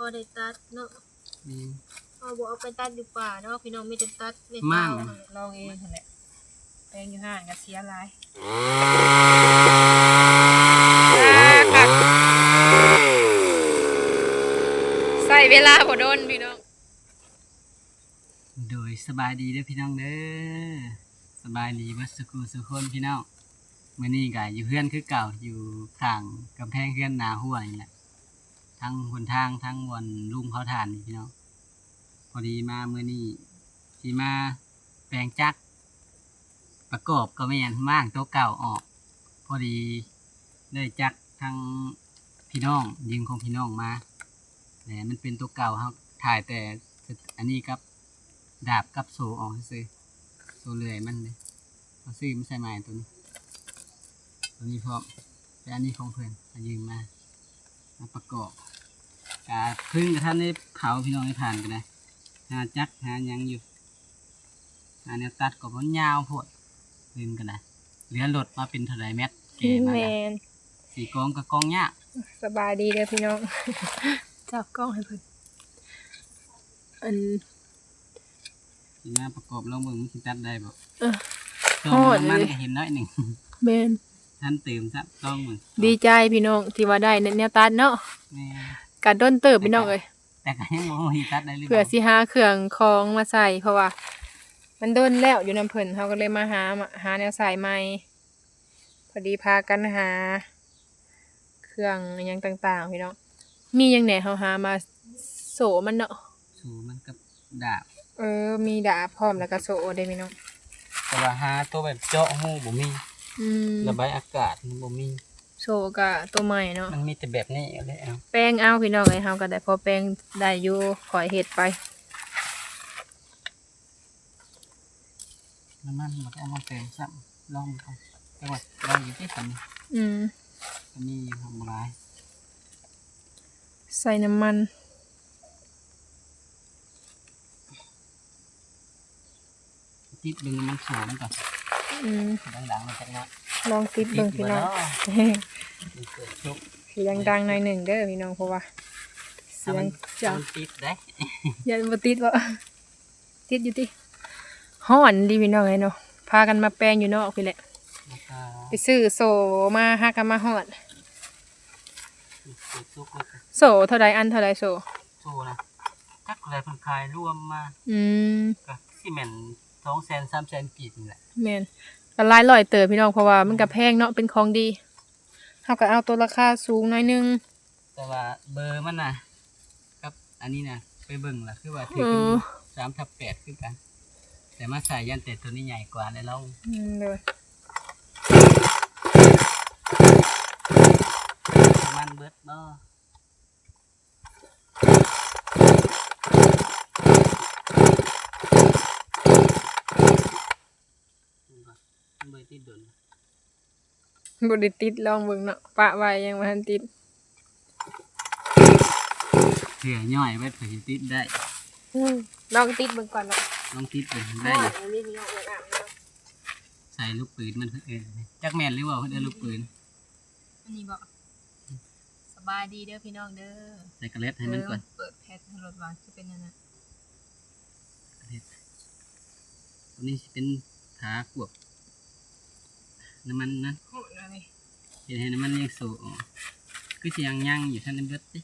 ບໍ່ໄດ້ຕັດເນາະ. ອືມ ເຮົາບໍ່ເອົາໄປຕັດຢູ່ປ່າດອກພີ່ນ້ອງ ມີແຕ່ຕັດໃນປ່າ. ລອງເອງຫັ້ນແຫຼະ ແປງຢູ່ຮ້ານກໍເສຍຫຼາຍ. ໃຊ້ເວລາບໍ່ດົນພີ່ນ້ອງ. ໂດຍ ສະບາຍດີເດີພີ່ນ້ອງເດີ ສະບາຍດີເບິດສູ່ຄູ່ສູ່ຄົນພີ່ນ້ອງ. ມື້ນີ້ກໍຢູ່ເຮືອນຄືເກົ່າ ຢູ່ຂ້າງກຳແພງເຮືອນໜ້າຮົ້ວນີ້ແຫຼະ ທາງຫົນທາງທາງບ່ອນລຸງເຜົາຖ່ານນີ້ພີ່ນ້ອງ. ພໍດີມາມື້ນີ້ຊິມາແປງຈັກ ປະກອບກໍແມ່ນມ້າງໂຕເກົ່າອອກ. ພໍດີໄດ້ຈັກທາງພີ່ນ້ອງ ຢືມຂອງພີ່ນ້ອງມາ ແລະມັນເປັນໂຕເກົ່າ ເຮົາຖ່າຍແຕ່ອັນນີ້ກັບດາບກັບໂສ້ອອກຊື່ໆ ໂສ້ເລື່ອຍມັນເດ້ ເຮົາຊື້ມາໃສ່ໃໝ່ໂຕນີ້ ໂຕນີ້ພ້ອມ ແຕ່ອັນນີ້ຂອງເພິ່ນ ເຮົາຢືມມາ ມາປະກອບ ກະເພິ່ງກະທັນໄດ້ເຜົາພີ່ນ້ອງ ໄດ້ຜ່ານກໍໄດ້ ຫາຈັກຫາຫຍັງຢູ່. ອັນນີ້ຕັດກໍມັນຍາວໂພດ ເພິ່ງກໍໄດ້ ເຫຼືອລົດມາເປັນເທົ່າໃດແມັດ ແກ່ມາແລ້ວ. ແມ່ນ ສີ່ກອງກໍກອງຍາກ. ສະບາຍດີເດີພີ່ນ້ອງ ຈັບກ້ອງໃຫ້ເພິ່ນ ອັນ ຊິມາປະກອບລອງເບິ່ງ ມັນຊິຕັດໄດ້ບໍ່? ເອີ ຕ້ອງນ້ຳມັນກໍເຫັນໜ້ອຍໜຶ່ງ. ແມ່ນ ທັນຕື່ມຊ້ຳ ລອງເບິ່ງ. ດີໃຈພີ່ນ້ອງທີ່ວ່າໄດ້ແນວຕັດເນາະ. ແມ່ນ ກະດົນເຕີບພີ່ນ້ອງເອີຍ ແຕ່ກໍຍັງບໍ່ຮູ້ຊິຕັດໄດ້ຫຼືບໍ່ ເພື່ອຊິຫາເຄື່ອງຂອງມາໃສ່ ເພາະວ່າມັນດົນແລ້ວຢູ່ນຳເພິ່ນ ເຮົາກໍເລີຍມາຫາ ມາຫາແນວໃສ່ໃໝ່. ພໍດີພາກັນຫາເຄື່ອງອີ່ຫຍັງຕ່າງໆ ພີ່ນ້ອງ. ມີຫຍັງແດ່ ເຮົາຫາມາ ໂສ້ມັນເນາະ ໂສ້ມັນກັບດາບ. ເອີ ມີດາບພ້ອມ ແລ້ວກໍໂສ້ເດ້ພີ່ນ້ອງ ແຕ່ວ່າຫາຕົວແບບເຈາະຮູບໍ່ມີ. ອືມ ລະບາຍອາກາດມັນບໍ່ມີ. ໂສ້ກໍຕົວໃໝ່ເນາະ ມັນມີແຕ່ແບບນີ້ເລີຍ. ເອົາ ແປງເອົາພີ່ນ້ອງເອີຍ ເຮົາກໍໄດ້ພໍແປງໄດ້ຢູ່ ຄ່ອຍເຮັດໄປ. ນ້ຳມັນມັນກໍເອົາມາເຕີມຊ້ຳ ລອງເບິ່ງກ່ອນ ຈັກວ່າໄດ້ຢູ່ຕິ. ອືມ ກໍມີຢູ່ ບໍ່ຫຼາຍ ໃສ່ນ້ຳມັນ ຕິດເບິ່ງນ້ຳມັນໂສ້ມັນກ່ອນ. ອືມ ດັງໆ ຈັກໜ້ອຍ ລອງຕິດເບິ່ງພີ່ນ້ອງ. ເປີດຊຸກ ສຽງດັງໜ້ອຍໜຶ່ງເດີພີ່ນ້ອງ ເພາະວ່າສຽງ ມັນຕິດເດ້. ຢ້ານບໍ່ຕິດບໍ່? ຕິດຢູ່ຕິ. ຮ້ອນດີພີ່ນ້ອງເອີຍເນາະ ພາກັນມາແປງຢູ່ນອກພີ້ແຫຼະ ແລ້ວກໍ ໄປຊື້ໂສ້ມາ ຫາກໍມາຮອດ. ໂສ້ເທົ່າໃດ ອັນເທົ່າໃດໂສ້? ໂສ້ນະ ຈັກເທົ່າໃດ ເພິ່ນຂາຍລວມມາ. ອືມ ກໍຊິແມ່ນສອງແສນ ສາມແສນກີບນີ້ແຫຼະ. ແມ່ນ ກໍຫຼາຍຮ້ອຍເຕີບພີ່ນ້ອງ ເພາະວ່າມັນກໍແພງເນາະ ເປັນຂອງດີ ເຮົາກໍເອົາໂຕລາຄາສູງໜ້ອຍໜຶ່ງ. ແຕ່ວ່າເບີມັນນະ ກັບອັນນີ້ນະ ໄປເບິ່ງລະ ຄືວ່າຖືກກັນຢູ່ ສາມທັບແປດ ຄືກັນ ແຕ່ມາໃສ່ຢ້ານແຕ່ໂຕນີ້ໃຫຍ່ກວ່າແຫຼະລອງ. ອືມ ໂດຍ ນ້ຳມັນເບິດບໍ່? ມັນບໍ່ໄດ້ຕິດດົນ ບໍ່ໄດ້ຕິດ ລອງເບິ່ງເນາະ ປະໄວ້ຍັງບໍ່ທັນຕິດ. ເທື່ອຍ່ອຍເບິດ ເພິ່ນຊິຕິດໄດ້. ອືມ ລອງຕິດເບິ່ງກ່ອນເນາະ ລອງຕິດເບິ່ງໄດ້ຢູ່. ອັນນີ້ພີ່ນ້ອງເອີ້ນອາບເນາະ ໃສ່ລູກປືນມັນ ເພິ່ນເອີ້ນ ຈັກແມ່ນຫຼືບໍ່ ເພິ່ນເອີ້ນລູກປືນ. ອັນນີ້ບໍ່? ສະບາຍດີເດີພີ່ນ້ອງເດີ. ໃສ່ກະເລັດໃຫ້ມັນກ່ອນ ເອີ ເປີດແພັດໃຫ້ລົດວ່າຄືເປັນອັນນັ້ນ. ຕົວນີ້ຊິເປັນຝາກວບນ້ຳມັນນະ ເຮັດໃຫ້ນ້ຳມັນຍັງໂຊອອກ ຄືຊິຍັງຍັງຢູ່ ທັນໄດ້ເບິດຕິ.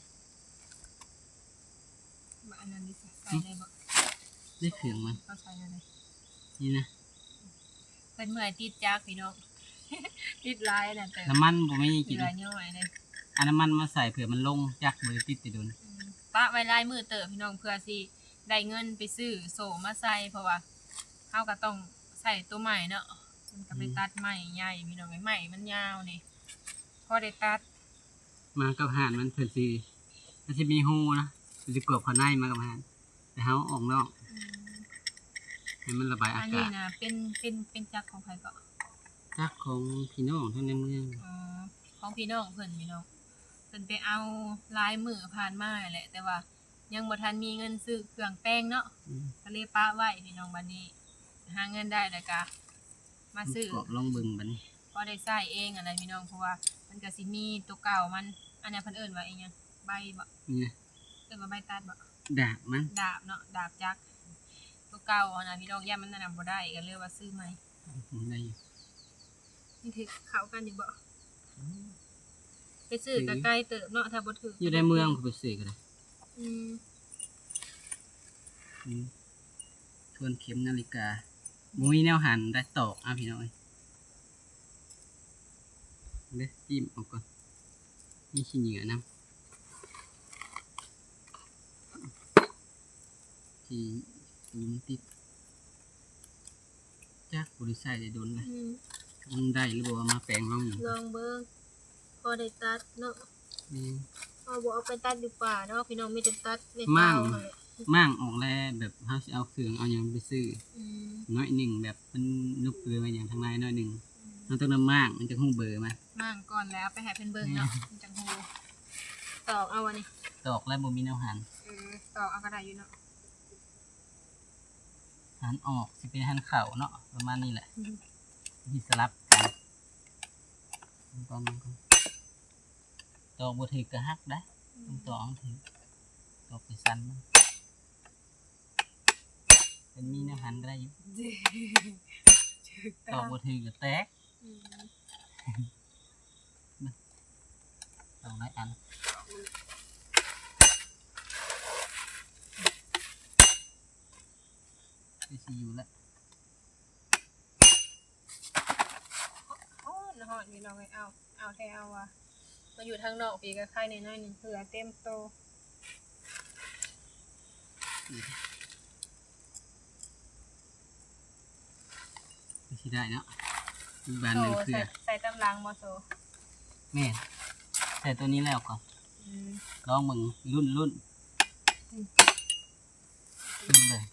ບາດອັນນັ້ນດິ ໃສ່ໄດ້ບໍ່? ໄດ້ເຄື່ອງມັນ ເຮົາໃສ່ແນວໃດ? ນີ້ນະ ເພິ່ນເມື່ອຍຕິດຈັກພີ່ນ້ອງ ຕິດຫຼາຍນະ ເຕີບ ນ້ຳມັນບໍ່ມີກິນ ເຫຼືອຍ້ອຍເດ້. ເອົານ້ຳມັນມາໃສ່ເພື່ອມັນລົງຈັກ ບໍ່ໄດ້ຕິດແຕ່ດົນ. ອືມ ປະໄວ້ຫຼາຍມື້ເຕີບພີ່ນ້ອງ ເພື່ອຊິໄດ້ເງິນໄປຊື້ໂສ້ມາໃສ່ ເພາະວ່າເຮົາກໍຕ້ອງໃຊ້ຕົວໃໝ່ເນາະ ມັນກໍໄປ ອືມ ຕັດໄມ້ໃຫຍ່ພີ່ນ້ອງເອີຍ ໄມ້ມັນຍາວນີ້ ພໍໄດ້ຕັດ. ມາກັບຮ້ານມັນ ເພິ່ນຊິ ມັນຊິມີຮູນະ ເພິ່ນຊິກວບເຂົ້າໃນມາກັບຮ້ານ ແຕ່ເຮົາອອກນອກ ອືມ ໃຫ້ມັນລະບາຍອາກາດ. ອັນນີ້ນະ ເປັນ ເປັນ ເປັນຈັກຂອງໃຜເກາະ? ຈັກຂອງພີ່ນ້ອງທັງໃນເມືອງ. ອໍ ຂອງພີ່ນ້ອງເພິ່ນ ພີ່ນ້ອງ ເພິ່ນໄປເອົາຫຼາຍມື້ຜ່ານມາແຫຼະ ແຕ່ວ່າຍັງບໍ່ທັນມີເງິນຊື້ເຄື່ອງແປງເນາະ ອືມ ກໍເລີຍປະໄວ້ພີ່ນ້ອງ. ບັດນີ້ຫາເງິນໄດ້ແລ້ວກະມາຊື້ ກອບລອງເບິ່ງບັດນີ້ ພໍໄດ້ໃຊ້ເອງຫັ້ນແຫຼະພີ່ນ້ອງ ເພາະວ່າມັນກໍຊິມີຕົວເກົ່າມັນ ອັນນັ້ນເພິ່ນເອີ້ນວ່າອີ່ຫຍັງ ໃບບໍ? ນີ້ນະ ວ່າໃບຕັດບໍ່? ດາບມັນ ດາບເນາະ ດາບຈັກ ຕົວເກົ່າຫັ້ນນະພີ່ນ້ອງ ຢ້ານມັນອັນນັ້ນບໍ່ໄດ້ ກໍເລີຍວ່າຊື້ໃໝ່ ໄດ້ຢູ່ ມັນຖືກເຂົ້າກັນຢູ່ບໍ່? ໄປຊື້ກໍໄກເຕີບເນາະ ຖ້າບໍ່ຖືກ ຢູ່ໃນເມືອງ ໄປຊື້ກໍໄດ້ ອືມ ອືມ ທວນເຂັມນາฬิກາ ບໍ່ມີແນວຫັນໄດ້ຕອກ ເອົາ ພີ່ນ້ອງເອີຍ ເດ້ ຈິ້ມອອກກ່ອນ ມີຂີ້ເຫຍື້ອນຳ ທີ່ ທີ່ມັນຕິດ ຈັກບໍ່ໄດ້ໃຊ້ໄດ້ດົນແລ້ວ ອືມ ມັນໄດ້ຫຼືບໍ່ ເອົາມາແປງລອງເບິ່ງ ລອງເບິ່ງ ພໍໄດ້ຕັດເນາະ ແມ່ນ ເຮົາບໍ່ເອົາໄປຕັດຢູ່ປ່າດອກພີ່ນ້ອງ ມີແຕ່ຕັດໃນປ່າ ມ້າງ ເຮົາແຫຼະ ມ້າງອອກແລ້ວ ແບບເຮົາຊິເອົາເຄື່ອງເອົາຫຍັງໄປຊື້ ອືມ ໜ້ອຍໜຶ່ງ ແບບມັນນຸບຫຼືວ່າຫຍັງທາງໃນໜ້ອຍໜຶ່ງ ອືມ ເຮົາຕ້ອງໄດ້ມ້າງ ມັນຈະຮູ້ເບີມັນ ມ້າງກ່ອນແລ້ວເອົາໄປໃຫ້ເພິ່ນເບິ່ງເນາະ ແມ່ນ ມັນຈັ່ງຮູ້ ຕອກເອົາອັນນີ້ ຕອກແລ້ວບໍ່ມີແນວຫັນ ເອີ ຕອກເອົາກໍໄດ້ຢູ່ເນາະ ຫັນອອກ ຊິເປັນຫັນເຂົ້າເນາະ ປະມານນີ້ແຫຼະ ອືມ ຊິສະຫຼັບກັນ ຕອກບໍ່ຖືກກໍຫັກໄດ໋ ອືມ ຕ້ອງຕອກໃຫ້ຖືກ ຕອກໄປສັ້ນມັນ ມັນມີແນວຫັນກໍໄດ້ຢູ່ ຕອກບໍ່ຖືກກໍແຕກ ອືມ ສອງຮ້ອຍອັນ ຄືຊິຢູ່ລະ ຮ້ອນ ຮ້ອນ ພີ່ນ້ອງເອີຍ ເອົາ ເອົາແທ້ເອົາວ່າ ມາຢູ່ທາງນອກພີ້ກໍໄຄແດ່ໜ້ອຍໜຶ່ງ ເຫື່ອເຕັມໂຕ. ຄືຊິໄດ້ເນາະ ອີກບານໜຶ່ງເທື່ອ ໂຕໃສ່ ໃສ່ຕາມຫຼັງບໍ່ໂຕ? ແມ່ນ ໃສ່ໂຕນີ້ແລ້ວກ່ອນ ອືມ ລອງເບິ່ງ ລຸ້ນ ລຸ້ນ ອືມ ເບິ່ງ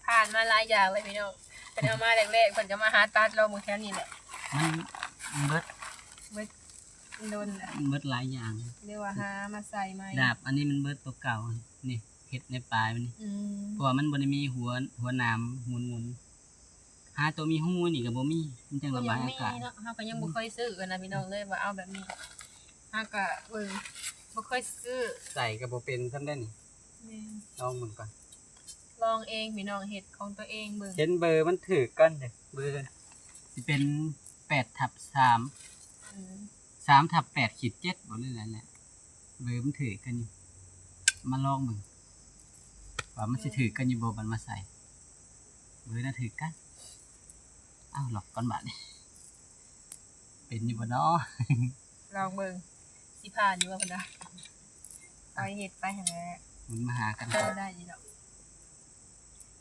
ຜ່ານມາຫຼາຍຢ່າງເລີຍພີ່ນ້ອງ ເພິ່ນເອົາມາແລກໆ ເພິ່ນກໍມາຫາຕັດລອງເບິ່ງແຖວນີ້ແຫຼະ ມັນ ມັນເບິດ ເບິດດົນແຫຼະ ມັນເບິດຫຼາຍຢ່າງ ເລີຍວ່າຫາມາໃສ່ໃໝ່ ດາບອັນນີ້ມັນເບິດຕົວເກົ່າ ນີ້ເຮັດໃນປາຍມັນນີ້ ອືມ ເພາະວ່າມັນບໍ່ໄດ້ມີຫົວ ຫົວໜາມໝຸນໆ ຫາຕົວມີຮູນີ້ກໍບໍ່ມີ ມັນຈັ່ງລະບາຍອາກາດ ເຮົາກໍຍັງບໍ່ເຄີຍຊື້ນະພີ່ນ້ອງ ເລີຍວ່າເອົາແບບນີ້ ຫາກະເບິ່ງ ບໍ່ເຄີຍຊື້ ໃສ່ກໍບໍ່ເປັນສ່ຳເດ້ນີ້ ແມ່ນ ລອງເບິ່ງກ່ອນ ລອງເອງພີ່ນ້ອງ ເຮັດຂອງຕົວເອງເບິ່ງ ເຫັນເບີມັນຖືກກັນເດ້ ເບີຊິເປັນແປດທັບສາມ ອືມ ສາມທັບແປດຂີດເຈັດ ບໍ່ ຫຼືນັ້ນແຫຼະ ເບີມັນຖືກກັນຢູ່ ມາລອງເບິ່ງວ່າມັນຊິຖືກກັນຢູ່ບໍ່ ບັດມາໃສ່ ເບີນະຖືກກັນ ອ້າວ ລອກກ່ອນບາດນີ້ ເປັນຢູ່ບໍ່ນໍ? ລອງເບິ່ງ ຊິຜ່ານຢູ່ບໍ່ພຸ້ນນະ ຂ້ອຍເຮັດໄປຫັ້ນແຫຼະ ໝູນມາຫາກັນ ກໍໄດ້ຢູ່ດອກ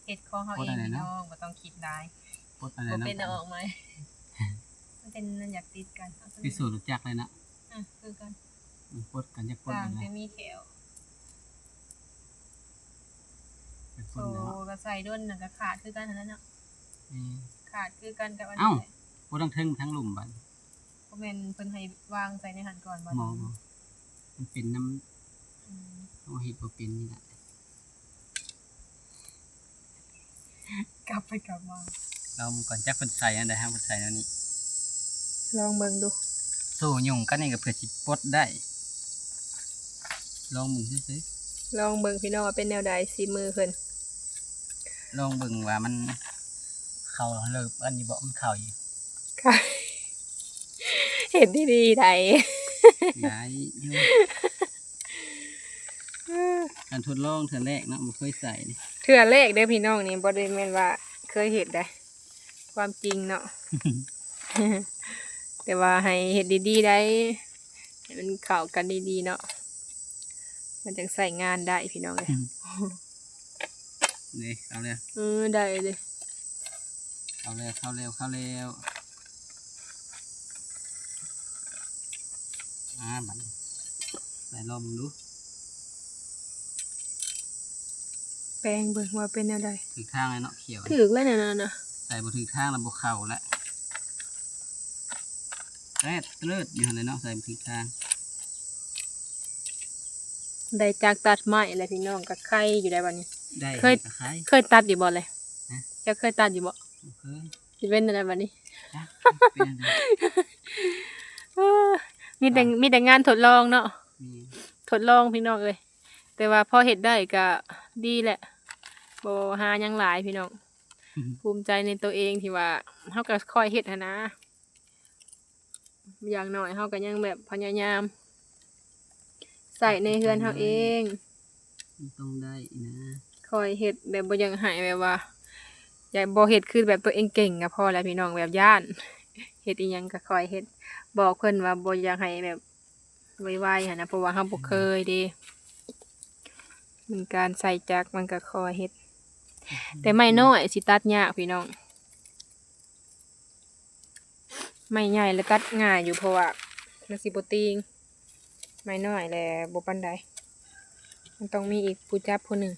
ເຮັດຂອງເຮົາເອງພີ່ນ້ອງ ບໍ່ຕ້ອງຄິດຫຼາຍ ປົດອັນນັ້ນ ບໍ່ເປັນເອົາອອກໃໝ່ ມັນເປັນ ມັນຢາກຕິດກັນ ເອົາ ພິສູດຮູ້ຈັກເລີຍນະ ອື ຄືກັນ ອື ປົດກັນ ຢາກປົດ ຕ່າງແຕ່ມີແຂ້ວ ໄປປົດແລ້ວເນາະ ໂຕກໍໃສ່ດົນນະ ກໍຂາດຄືກັນຫັ້ນແຫຼະເນາະ ອື ຂາດຄືກັນກັບອັນນີ້ແຫຼະ ເອົ້າ ບໍ່ ທັງເທິງທັງລຸ່ມບາດ ບໍ່ແມ່ນເພິ່ນໃຫ້ວາງໃສ່ໃນຫັ້ນກ່ອນບໍ່? ບໍ່ ບໍ່ ມັນເປັນນຳ ອືມ ເຮົາເຮັດບໍ່ເປັນນີ້ແຫຼະ ກັບໄປກັບມາ ລອງເບິ່ງກ່ອນ ຈັກເພິ່ນໃສ່ແນວໃດ ຫາເພິ່ນໃສ່ແນວນີ້ ລອງເບິ່ງດູ ໂສ້ຫຍຸ້ງກັນນີ້ກໍເພື່ອຊິປົດໄດ້ ລອງເບິ່ງຊື່ໆ ລອງເບິ່ງພີ່ນ້ອງວ່າເປັນແນວໃດສີມືເພິ່ນ ລອງເບິ່ງວ່າມັນເຂົ້າເລີບອັນນີ້ບໍ່ ມັນເຂົ້າຢູ່ ເຮັດດີໆໄດ໋ ໄດ້ຢູ່ ການທົດລອງເທື່ອແລກເນາະ ບໍ່ເຄີຍໃສ່ນີ້ ເທື່ອແລກເດີພີ່ນ້ອງນີ້ ບໍ່ໄດ້ແມ່ນວ່າເຄີຍເຮັດໃດ໋ ຄວາມຈິງເນາະ ແຕ່ວ່າໃຫ້ເຮັດດີໆໄດ໋ ໃຫ້ມັນເຂົ້າກັນດີໆເນາະ ມັນຈັ່ງໃຊ້ງານໄດ້ພີ່ນ້ອງເອີຍ ອືມ ນີ້ ເຂົ້າແລ້ວ ເອີ ໄດ້ເລີຍ ເຂົ້າແລ້ວ ເຂົ້າແລ້ວ ເຂົ້າແລ້ວ ອ່າ ບາດນີ້ ໃສ່ລອງເບິ່ງດູ ແປງເບິ່ງວ່າເປັນແນວໃດ ຖືກທາງແລ້ວເນາະ ຂຽວ ຖືກແລ້ວນະ ໃສ່ບໍ່ຖືກທາງແລ້ວບໍ່ເຂົ້າແລ້ວ ແຕດເຕີດຢູ່ຫັ້ນແຫຼະເນາະ ໃສ່ບໍ່ຖືກທາງ ໄດ້ຈັກຕັດໄມ້ແລ້ວພີ່ນ້ອງ ກໍໄຄຢູ່ໄດ໋ບັດນີ້ ໄດ້ ເຄີຍ ກໍໄຄ ເຄີຍຕັດຢູ່ບໍ່ເລີຍ? ຮະ? ເຈົ້າເຄີຍຕັດຢູ່ບໍ່? ບໍ່ເຄີຍ ຊິເປັນແນວໃດບັດນີ້? ຈັກ ເປັນແນວໃດ ເອີ ມີແຕ່ ອ່າ ມີແຕ່ງານທົດລອງເນາະ ແມ່ນ ທົດລອງພີ່ນ້ອງເອີຍ ແຕ່ວ່າພໍເຮັດໄດ້ກະດີແຫຼະ ບໍ່ຫາຫຍັງຫຼາຍພີ່ນ້ອງ. ອືມ ພູມໃຈໃນໂຕເອງທີ່ວ່າເຮົາກະຄ່ອຍເຮັດຫັ້ນນະ. ຢ່າງໜ້ອຍເຮົາກໍຍັງແບບພະຍາຍາມໃຊ້ໃນເຮືອນເຮົາເອງ ມັນຕ້ອງໄດ້ນະ ຄ່ອຍເຮັດແບບບໍ່ຢາກໃຫ້ແບບວ່າ ຢາກ ບໍ່ເຮັດຄືແບບຕົວເອງເກັ່ງກໍພໍແລ້ວພີ່ນ້ອງ ແບບຢ້ານ ເຮັດອີ່ຫຍັງກໍຄ່ອຍເຮັດ ບອກເພິ່ນວ່າບໍ່ຢາກໃຫ້ແບບໄວໆຫັ້ນນະ ເພາະວ່າເຮົາບໍ່ເຄີຍເດ້ ມັນການໃຊ້ຈັກມັນກໍຄ່ອຍເຮັດ ແຕ່ໄມ້ນ້ອຍຊິຕັດຍາກພີ່ນ້ອງ. ໄມ້ໃຫຍ່ລະຕັດງ່າຍຢູ່ ເພາະວ່າມັນຊິບໍ່ຕີງ ໄມ້ນ້ອຍແລະບໍ່ປານໃດ ມັນຕ້ອງມີອີກຜູ້ຈັບຜູ້ໜຶ່ງ.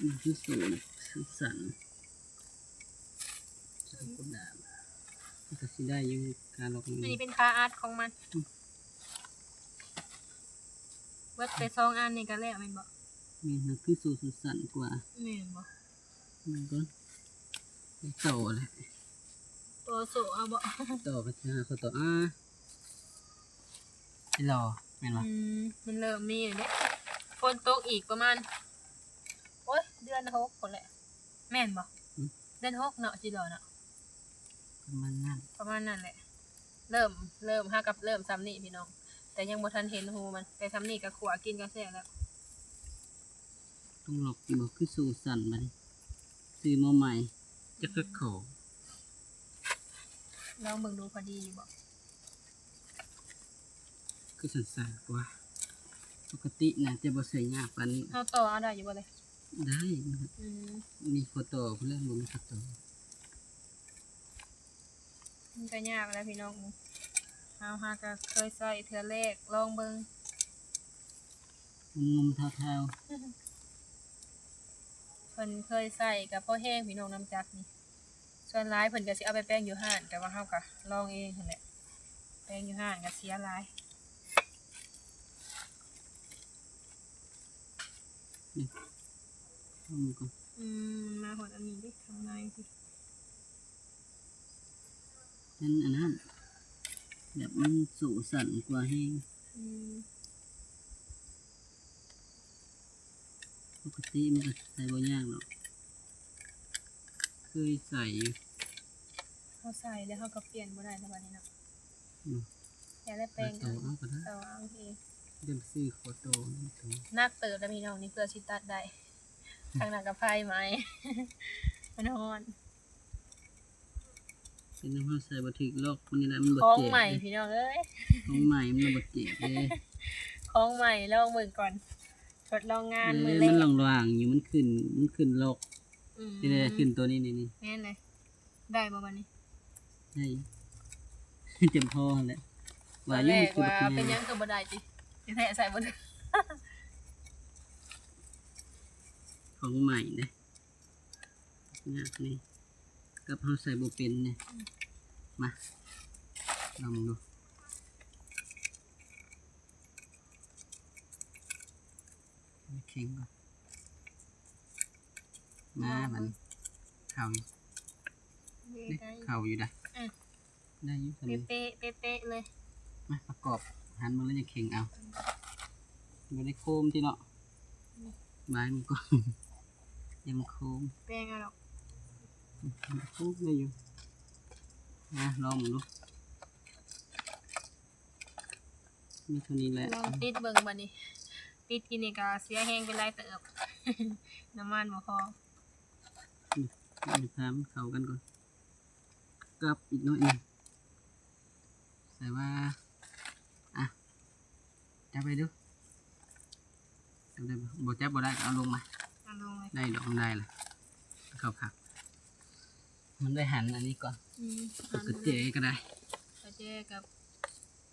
ມັນຄືໂສ້ສັ້ນ ສັ້ນ ໃສ່ກົດດາມ ມັນກໍຊິໄດ້ຢູ່ ກາລັອກນີ້ ອັນນີ້ເປັນຂາອັດຂອງມັນ ອືມ ເບິດແຕ່ສອງອັນນີ້ກໍແລ້ວແມ່ນບໍ່? ແມ່ນ ມັນຄືໂສ້ສັ້ນກວ່າ ແມ່ນບໍ່? ມັນກໍໄປຕໍ່ແຫຼະ ຕໍ່ໂສ້ເອົາບໍ່? ຕໍ່ໄປຫາເຂົາຕໍ່ ອ່າ ຊິລໍແມ່ນບໍ່? ອືມ ມັນເລີ່ມມີແລ້ວເດ້ ຝົນຕົກອີກປະມານ ໂອ້ຍ ເດືອນຫົກພຸ້ນແຫຼະ ແມ່ນບໍ່? ຫຶ? ເດືອນຫົກເນາະ ຊິລໍເນາະ ປະມານນັ້ນ ປະມານນັ້ນແຫຼະ ເລີ່ມ ເລີ່ມ ຫາກັບເລີ່ມຊ່ຳນີ້ພີ່ນ້ອງ ແຕ່ຍັງບໍ່ທັນເຫັນຮູມັນ ແຕ່ຊ່ຳນີ້ກໍຂົ້ວກິນກໍແຊບແລ້ວ. ຕ້ອງລັອກຢູ່ບໍ່? ຄືໂສ້ສັ້ນບາດນີ້ ຊື້ມາໃໝ່ ຈັກຈັກຂໍ້ ລອງເບິ່ງດູພໍດີຢູ່ບໍ່? ຄືສັ້ນໆກວ່າ ປົກກະຕິໜ້າຈະບໍ່ໃສ່ຍາກປານນີ້ ເຮົາຕໍ່ເອົາໄດ້ຢູ່ບໍ່ເລີຍ? ໄດ້ ອືມ ມີຂໍ້ຕໍ່ພຸ້ນແຫຼະ ບໍ່ມີຂໍ້ຕໍ່. ມັນກໍຍາກແຫຼະພີ່ນ້ອງ ເຮົາຫາກໍເຄີຍໃຊ້ເທື່ອແລກ ລອງເບິ່ງ ງຸ່ມໆເທົາໆ ເພິ່ນເຄີຍໃຊ້ກໍພໍແຮງພີ່ນ້ອງ ນ້ຳຈັກນີ້ ສ່ວນຫຼາຍເພິ່ນກໍຊິເອົາໄປແປງຢູ່ຮ້ານ ແຕ່ວ່າເຮົາກໍລອງເອງຫັ້ນແຫຼະ ແປງຢູ່ຮ້ານກໍເສຍຫຼາຍ. ນີ້ ເບິ່ງກ່ອນ ອືມ ມັນມາຮອດອັນນີ້ເດ້ ທາງໃນພີ້ ມັນອັນນັ້ນ ແບບມັນໂສ້ສັ້ນກວ່າແຮງ ອືມ ປົກກະຕິມັນກໍໃສ່ບໍ່ຍາກດອກ ເຄີຍໃສ່ຢູ່ ເຮົາໃສ່ແລ້ວເຮົາກໍປ່ຽນບໍ່ໄດ້ແລ້ວບາດນີ້ເນາະ ອືມ ຢ່າໄດ້ແປງ ຕໍ່ເອົາກໍໄດ້ ຕໍ່ເອົາເອງ ເດີນໄປຊື້ຂໍຕໍ່ ໜັກເຕີບແລ້ວພີ່ນ້ອງນີ້ ເພື່ອຊິຕັດໄດ້ ຂ້າງໜ້າກໍໄຟໄໝ້ ມັນຮ້ອນ ເປັນນຳເຮົາໃສ່ບໍ່ຖືກລັອກ ມັນນີ້ແຫຼະ ມັນບໍ່ແຈກ ຂອງໃໝ່ພີ່ນ້ອງເອີຍ ຂອງໃໝ່ມັນບໍ່ແຈກເດ້ ຂອງໃໝ່ ລອງເບິ່ງກ່ອນ ທົດລອງງານ ເອີ ມື້ແລກ ມັນຫວ່າງໆຢູ່ ມັນຂຶ້ນ ມັນຂຶ້ນລັອກ ອືມ ນີ້ແຫຼະ ຂຶ້ນຕົວນີ້ ນີ້ ນີ້ ແມ່ນເລີຍ ໄດ້ບໍ່ບາດນີ້? ໄດ້ ຈຳພໍຫັ້ນແຫຼະ ວ່າຢູ່ ຕອນແລກວ່າເປັນຫຍັງຄືບໍ່ໄດ້ຕິ ທີ່ແທ້ໃສ່ບໍ່ໄດ້ ຂອງໃໝ່ເດ້ ຍາກນີ້ ກັບເຮົາໃສ່ບໍ່ເປັນນີ້ ອືມ ມາ ລອງເບິ່ງດູ ເຄັ່ງກ່ອນ ມາ ມາ ບາດນີ້ ເຂົ້າຢູ່ ເດ້ ເດ້ ໄດ້ຢູ່ ເຂົ້າຢູ່ໄດ໋ ອືມ ໄດ້ຢູ່ ເປະໆ ເປະໆເລີຍ ມາປະກອບ ຫັນເບິ່ງແລ້ວຍັງເຄັ່ງເອົາ ບໍ່ໄດ້ໂຄມຕິເນາະ ອືມ ບາຍມັນກ່ອນ ຍັງໂຄມ ແປງເອົາດອກ ອືມ ໂຄມໄດ້ຢູ່ ມາລອງເບິ່ງດູ ມີເທົ່ານີ້ແຫຼະ ລອງຕິດເບິ່ງບາດນີ້ ຕິດກິນນີ້ກໍເສຍແຮງໄປຫຼາຍເຕີບ ນ້ຳມັນບໍ່ພໍ ອືມ ໃຫ້ພາມັນເຂົ້າກັນກ່ອນ ກັບອີກໜ້ອຍໜຶ່ງ ໃສ່ວ່າ ອ່ະ ຈັບໄວ້ດູ ຈັບໄດ້ບໍ່? ບໍ່ຈັບບໍ່ໄດ້ກໍເອົາລົງມາ ເອົາລົງເລີຍ ໄດ້ດອກ ມັນໄດ້ລະ ເຂົ້າຄັກ ມັນໄດ້ຫັນອັນນີ້ກ່ອນ ອືມ ເອົາກະແຈກໍໄດ້ ກະແຈກໍ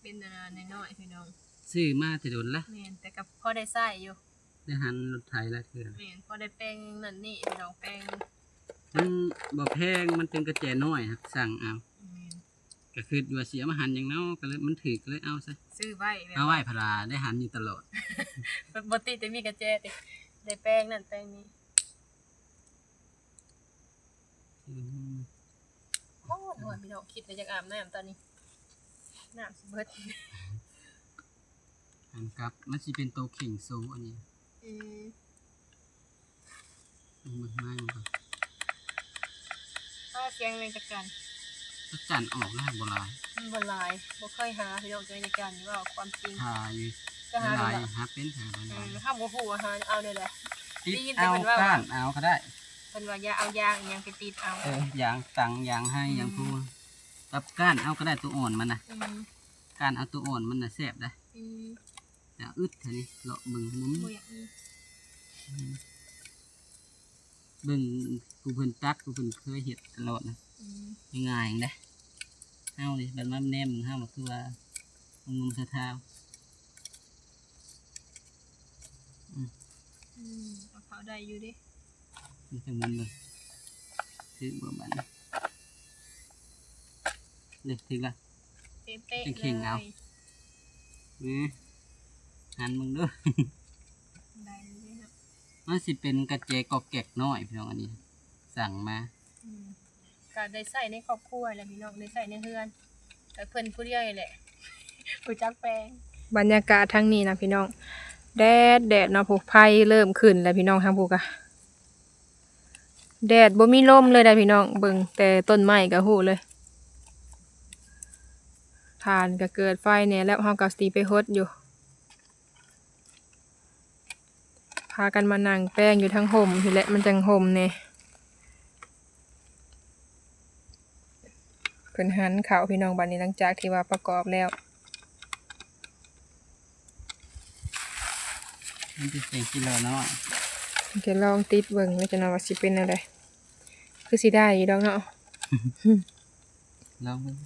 ເປັນອັນນ້ອຍໆ ພີ່ນ້ອງ ຊື້ມາແຕ່ດົນລະ ແມ່ນ ແຕ່ກໍພໍໄດ້ໃຊ້ຢູ່ ໄດ້ຫັນລົດໄຖຫຼາຍເທື່ອ ແມ່ນ ພໍໄດ້ແປງນັ້ນນີ້ ພີ່ນ້ອງ ແປງ ມັນບໍ່ແພງ ມັນເປັນກະແຈນ້ອຍ ສັ່ງເອົາ ແມ່ນ ກໍຄິດຢູ່ວ່າຊິເອົາມາຫັນຫຍັງເນາະ ກໍເລີຍ ມັນຖືກ ກໍເລີຍເອົາຊະ ຊື້ໄວ້ແບບ ເອົາໄວ້ ວ່າ ພັດວ່າໄດ້ຫັນຢູ່ຕະຫຼອດ ບໍ່ຕິດແຕ່ມີກະແຈຕິ ໄດ້ແປງນັ້ນແປງນີ້ ອືມ ຮ້ອນ ຮ້ອນພີ່ນ້ອງ ຄິດແລ້ວຢາກອາບນ້ຳຕອນນີ້ ນ້ຳຊິເບິດ. ອັນກັບ ມັນຊິເປັນໂຕເຄັ່ງໂຊອັນນີ້. ອືມ ເບິ່ງໄມ້ມັນກ່ອນ. ເອົາສຽງແມງຈັກຈັ່ນ ຈັກຈັ່ນອອກນະ ບໍ່ຫຼາຍ ມັນບໍ່ຫຼາຍ ບໍ່ເຄີຍຫາພີ່ນ້ອງ ຈັກຈັ່ນນີ້ ເວົ້າຄວາມຈິງ ຫາຢູ່ ກໍຫາຫຼາຍຢູ່ ຫາເປັນ ຫາຫຼາຍ ເອີ ເຮົາບໍ່ຮູ້ວ່າຫາເອົາແນວໃດ ຕິດເອົາ ກ້ານເອົາກໍໄດ້ ເພິ່ນວ່າຢ່າເອົາຢາງອີ່ຫຍັງໄປຕິດເອົາ ເອີ ຢາງຕັງ ຢາງໄຮ ອືມ ຢາງພູ ກັບກ້ານເອົາກໍໄດ້ ໂຕອ່ອນມັນນະ ອືມ ກ້ານເອົາໂຕອ່ອນມັນນະແຊບໄດ໋ ອືມ ແຕ່ອຶດເທົ່ານີ້ ເລາະເບິ່ງ ບໍ່ຢາກມີ ອືມ ເບິ່ງຜູ້ເພິ່ນຕັດ ຜູ້ເພິ່ນເຄີຍເຮັດຕະຫຼອດນະ ອືມ ງ່າຍໆເດ້ ເຮົານີ້ບັດມາແນມເບິ່ງ ເຮົາກໍຄືວ່າງຸ່ມໆທາວໆ ອືມ ອືມ ເອົາເຂົ້າໄດ້ຢູ່ເດ້ ມັນຈະໝູນເບິ່ງ ຖືກບໍ່ບັດນີ້ ເດ້ ຖືກລະ ເປະໆ ຈັ່ງເຄັ່ງເອົາ ເລີຍ ນີ້ ຫັນເບິ່ງເດີ້ ໄດ້ເລີຍເນາະ ມັນຊິເປັນກະແຈກອກແກກນ້ອຍພີ່ນ້ອງ ອັນນີ້ສັ່ງມາ ອືມ ກໍໄດ້ໃຊ້ໃນຄອບຄົວແຫຼະພີ່ນ້ອງ ໄດ້ໃຊ້ໃນເຮືອນ ແຕ່ເພິ່ນຜູ້ດຽວນີ້ແຫຼະ ຮູ້ຈັກແປງ. ບັນຍາກາດທາງນີ້ນະພີ່ນ້ອງ ແດດ ແດດເນາະ ຜູ້ ໄຟເລີ່ມຂຶ້ນແລ້ວພີ່ນ້ອງ ທາງຜູ້ກະ ແດດ ບໍ່ມີລົມເລີຍໄດ໋ພີ່ນ້ອງ ເບິ່ງແຕ່ຕົ້ນໄມ້ກໍຮູ້ເລີຍ ຖ່ານກໍເກີດໄຟແດ່ແລ້ວ ເຮົາກໍຊິໄປຫົດຢູ່ ພາກັນມານັ່ງແປງຢູ່ທາງຮົ່ມພີ້ແຫຼະ ມັນຈັ່ງຮົ່ມແດ່ ເພິ່ນຫັນເຂົ້າພີ່ນ້ອງ ບັດນີ້ ຫຼັງຈາກທີ່ວ່າປະກອບແລ້ວ ມັນເປັນເສັງກິໂລນ້ອຍ ເຮົາຈະລອງຕິດເບິ່ງ ວ່າຈະໜ່ອຍວ່າຊິເປັນແນວໃດ ຄືຊິໄດ້ຢູ່ດອກເນາະ ລອງເບິ່ງ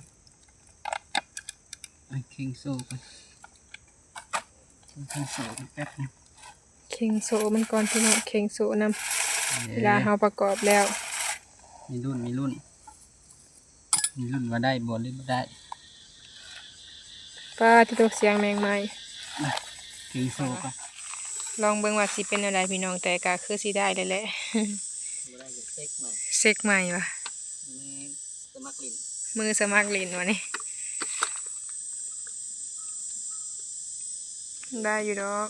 ເຄັ່ງໂຊກ່ອນ ເຄັ່ງໂຊກ່ອນແປັບໜຶ່ງ ເຄັ່ງໂຊມັນກ່ອນພີ່ນ້ອງ ເຄັ່ງໂຊນຳ ເອີ ເວລາເຮົາປະກອບແລ້ວ ມີລຸ້ນ ມີລຸ້ນ ມີລຸ້ນວ່າໄດ້ບໍ່ ຫຼືບໍ່ໄດ້ ປ້າດ ຕິໂຕ ສຽງແມງໄມ້ ເຄັ່ງໂຊກ່ອນ ລອງເບິ່ງວ່າຊິເປັນແນວໃດພີ່ນ້ອງ ແຕ່ກໍຄືຊິໄດ້ແລ້ວແຫຼະ ບໍ່ໄດ້ກໍເຊັກໃໝ່ ເຊັກໃໝ່ວ່າ ສະໝັກຫຼິ້ນ ມືສະໝັກຫຼິ້ນວະນີ້ ໄດ້ຢູ່ດອກ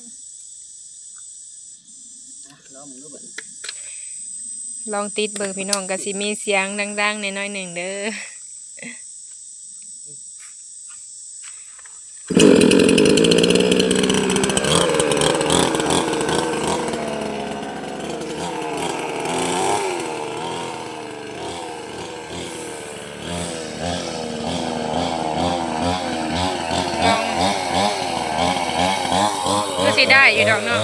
ອ່ະ ລອງເບິ່ງດູບັດນີ້ ລອງຕິດເບິ່ງພີ່ນ້ອງ ກໍຊິມີສຽງດັງໆແດ່ໜ້ອຍໜຶ່ງເດີ້. ຄືຊິໄດ້ຢູ່ດອກເນາະ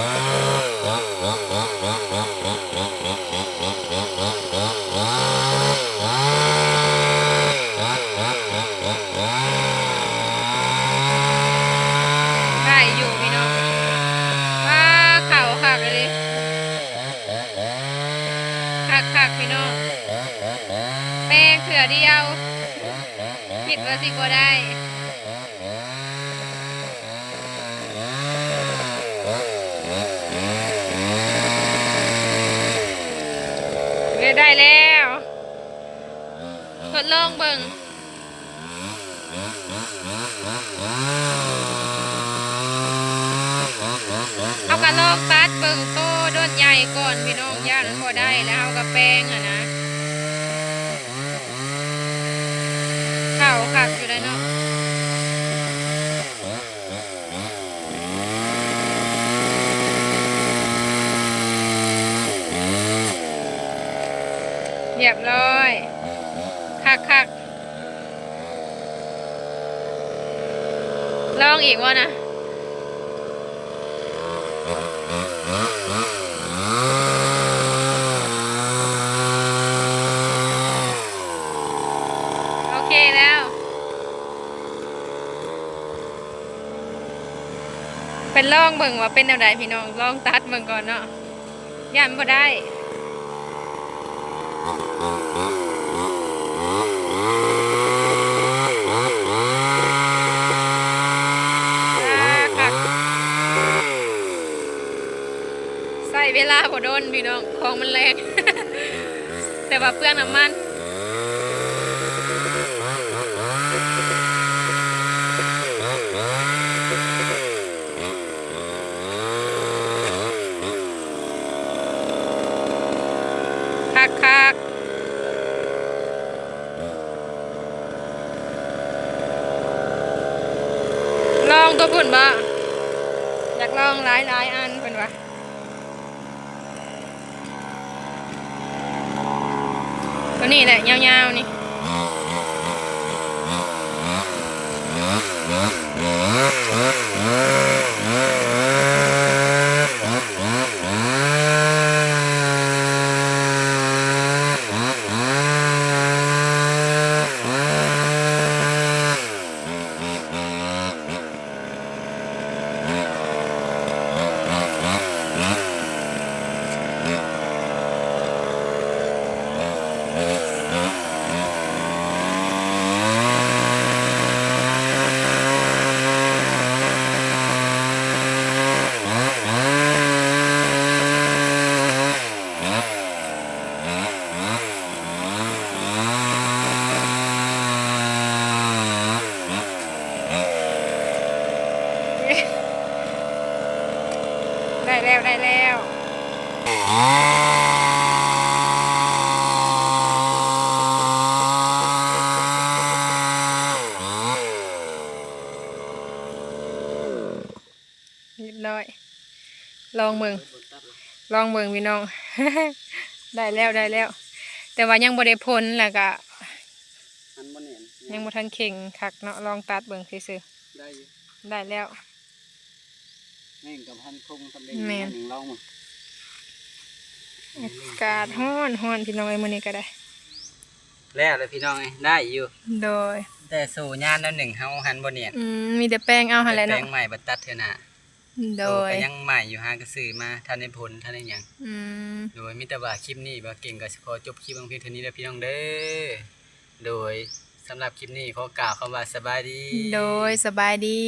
ໄດ້ຢູ່ພີ່ນ້ອງ ວ້າ ເຂົ້າຄັກອີ່ຫຼີ ຄັກໆ ພີ່ນ້ອງ ແປງເທື່ອດຽວ ຄິດວ່າຊິບໍ່ໄດ້ ເອີ ໄດ້ແລ້ວ ທົດລອງເບິ່ງ ເຮົາກໍລອງຕັດເບິ່ງໂຕດ້ວນໃຫຍ່ກ່ອນພີ່ນ້ອງ ຢ້ານມັນບໍ່ໄດ້ ແລ້ວເຮົາກໍແປງຫັ້ນນະ ເຂົ້າຄັກຢູ່ໄດ໋ເນາະ ຮຽບຮ້ອຍ ຄັກໆ ລອງອີກບໍ່ນະ? ໂອເຄແລ້ວ ໄປລອງເບິ່ງວ່າເປັນແນວໃດພີ່ນ້ອງ ລອງຕັດເບິ່ງກ່ອນເນາະ. ຢ້ານບໍ່ໄດ້ ອ່າ ຄັກ ໃຊ້ເວລາບໍ່ດົນພີ່ນ້ອງ ຂອງມັນແຮງ ແຕ່ວ່າເປືອງນ້ຳມັນ. ລອງຕົວພຸ້ນບໍ່? ຢາກລອງຫຼາຍໆອັນເພິ່ນວ່າ. ຕົວນີ້ແຫຼະຍາວໆນີ້. ໄດ້ແລ້ວ ໄດ້ແລ້ວ ຮຽບຮ້ອຍ ລອງເບິ່ງ ລອງເບິ່ງພີ່ນ້ອງ ໄດ້ແລ້ວ ໄດ້ແລ້ວ ແຕ່ວ່າຍັງບໍ່ໄດ້ຜົນ ແລ້ວກະ ມັນບໍ່ແໜ້ນ ຍັງບໍ່ທັນເຄັ່ງຄັກເນາະ ລອງຕັດເບິ່ງຊື່ໆ ໄດ້ຢູ່ ໄດ້ແລ້ວ ແມ່ນ ແມ່ນ ອາກາດຮ້ອນ ຮ້ອນ ພີ່ນ້ອງເອີຍ ມື້ນີ້ກໍໄດ້ ແລ້ວແຫຼະພີ່ນ້ອງເອີຍ ໄດ້ຢູ່ ໂດຍ ແຕ່ໂສ້ຍານແນວໜຶ່ງ ເຮົາຫັ້ນບໍ່ແໜ້ນ ອືມ ມີແຕ່ແປງເອົາຫັ້ນແຫຼະເນາະ ແຕ່ແປງໃໝ່ບັດຕັດເທື່ອໜ້າ ໂດຍ ໂອ້ ກໍຍັງໃໝ່ຢູ່ ຫາກໍຊື້ມາ ທັນໄດ້ຜົນ ທັນໄດ້ຫຍັງ ອືມ ໂດຍ ມີແຕ່ວ່າຄລິບນີ້ບ່າວເກັ່ງກໍຊິຂໍຈົບຄລິບລງພຽງເທົ່ານີ້ເດີພີ່ນ້ອງເດີ ໂດຍ ສຳລັບຄລິບນີ້ຂໍກ່າວຄຳວ່າສະບາຍດີ ໂດຍ ສະບາຍດີ.